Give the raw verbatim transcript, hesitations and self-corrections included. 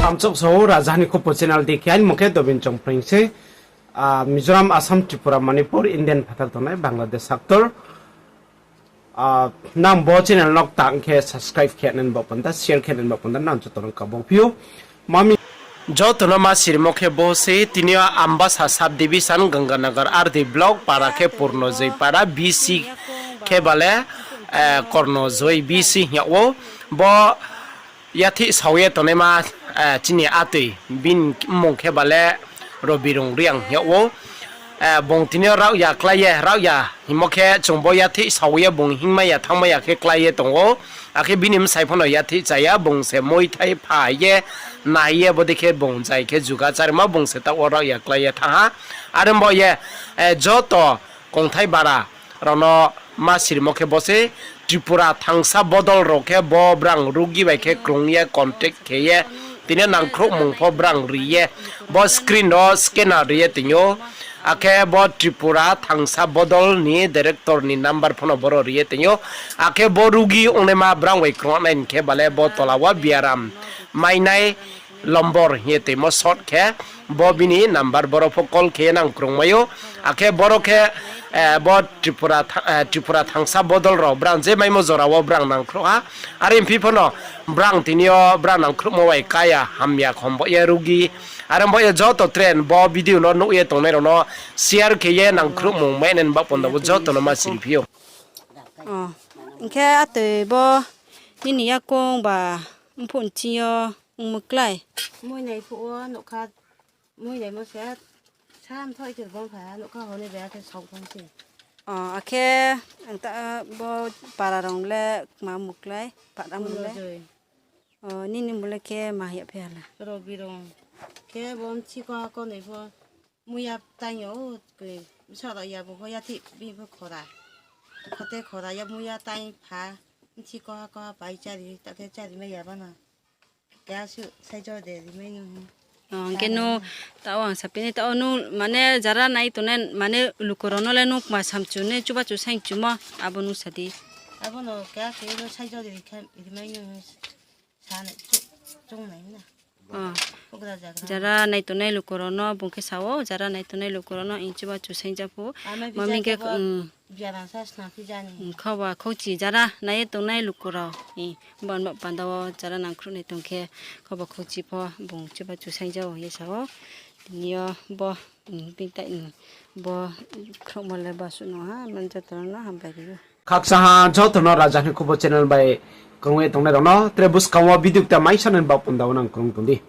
Ang choksa o Raja ni Khupo channel di khe aini mung khe Dobin Chongpreng se. Ah, Mizoram, Assam, Tripura, Manipur, Indian phathar tongnai Bangladesh actor. Ah, nang bo channel no tang khe subscribe khe nang bo panda, share khe nang bo panda, nang joto no kabo phi ou. Mami. Joto no ma sirimo khe bo se tini yo Ambasa sub division Ganganagar R D block para khe Purno Joi para B C khe bale, eh, Korno Joi B C hing yag ou. Bo yathih sao ye tongnaima, eh, chini atoi bini mmung khe bale Robirung Reang hing yag ou. Eh, bung tini yo raohya klái ye, raohya hingmo khe chung bo yathih sao ye bung hingmai ya thanngmai ya khe klái ye tong ou. Akhe bini bsai pho no yathih cha ya, bung se moithai pha ye, nai ye, bodei khe bung jai khe juga chárimo bung se taoh wo raohya klái ye thanng ha. Are bo ye, eh, joto kongthai bara rao no ma sirimo khe bo se Tripura Thangsa Bodol rao khe bo brang rugi bai khe krung ye contact khe ye tini nangkhruhmung pho brang ri ye bo screen wo scanner ri ye tong ou. Akhe bo Tripura Thangsa Bodol ni director ni number pho no boro ri ye tong ou. Akhe bo rugi ongnaima brang bai krung nai hing khe bale bo tola wo biaram mainai lombor hing ye toimo short khe bo bini number boro pho call khe ye nang krungmai ou. Akhe boro khe, eh, bo Tripura tha-, eh, Tripura Thangsa Bodol rao brang je maimo jora wo brang nangkhruh ha. Are phi pho no brang tini yo brang nangkhruhmo bai kaya hamya khom bo ye rugi. Are bo ye joto tre bo video no nuh ye tongnai rao no share khe ye nangkhruhmung mai nai ni baoh panda wo joto no ma siri phi ou. Hing khe atoi bo nini yakoung ba mphuh nching yo ongmo klái? Muinai phuh wo nougkha, muinaimo se sa mthoi khe bong kha, nougkha hor ni bai akhe saoh thanng se. O, akhe ang ta, bo para rong le kma mung klái, para mung le? Nini mung le khe ma hing ya phi hala? Robirung. Khe bo mthi koha konoi pho muiya taing yo, o, bsa rao ya bung pho yathih bini pho khora. Khote khora ya muiya taing pha, mthi koha koha pai chári, ta khe chári mai ya bano. Khe asuh saijo de rimai nung. O, hing khe nung, tao ang saphi nai, tao nung, mane jara nai tongnai, mane luku rao no le nung kma samchu nai, chubachu saing chumo, abo nung sa di. Abo no khe asuh no saijo de rimai nung, sa nai, chung nai na. O. Jara nai tongnai luku rao no bung khe sa ou, jara nai tongnai luku rao no hing chubachu saing ja phu. Mami khe, biaram sa snam phi ja ni. Khauba khauchi jara nai ye tongnai luku rao. Bo ni baoh panda wo jara nangkhruh nai tong khe, khauba khauchi pho bung chubachu saing ja ou ye sa ou. Tini yo bo, bini tai, bo khruhmo le basuh no ha, mane joto no hambai ri ou. Khakchang ha joto no Raja ni Khupo channel bai krung ye tongnai rao no, tre buskang wo video kta mai sa nai ni baoh panda wo nang krung tong di.